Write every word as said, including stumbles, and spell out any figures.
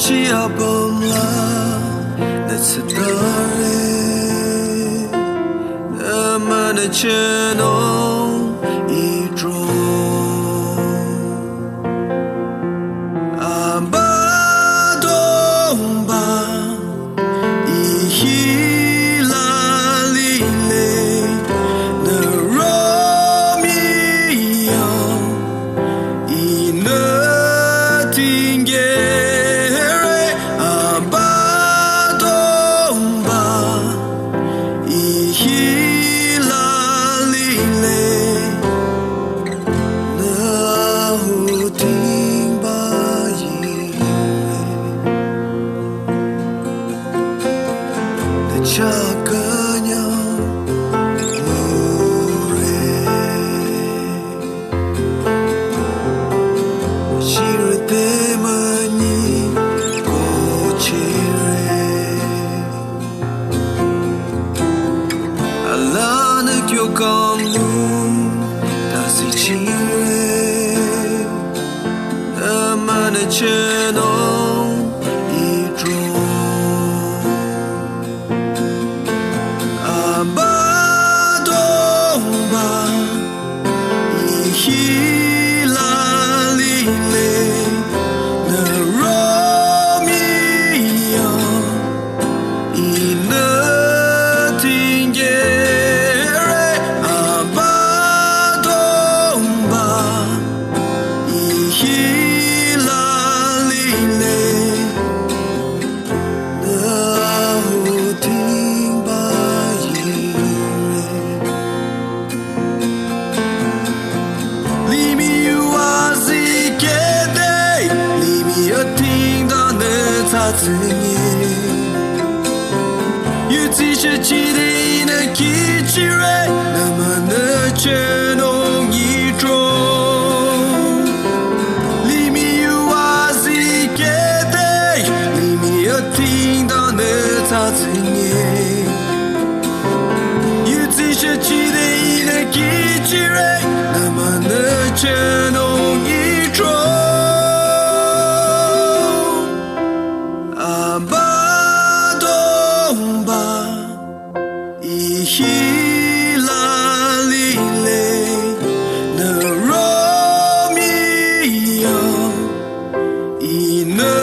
Chi apümla nü tsütare, amünü cheno idro. Abüdongba, ihila lile, nü romiyang, inü tingere. Abüdongba, ihila lile, nü hutingba yile, nü chakünyang mure. Shirü te münyi kochire. Alanü kyo kamlu tasi chire. Amünü cheno idro. Abüdongba, ihila lile, nü romiyang, inü tingere. Abüdongba, ihila lile, nü hutingba yire. Limih yu azikete, limih atingda nü tsatsinye. Yutsishe chide inü kichire, nü münü chenung idro. Limih yu azikete, limih atingda nü tsatsinye. Yutsishe chide inü kichire, nü münü chenung idro. Abüdongba, ihila lile, nü romiyang, inü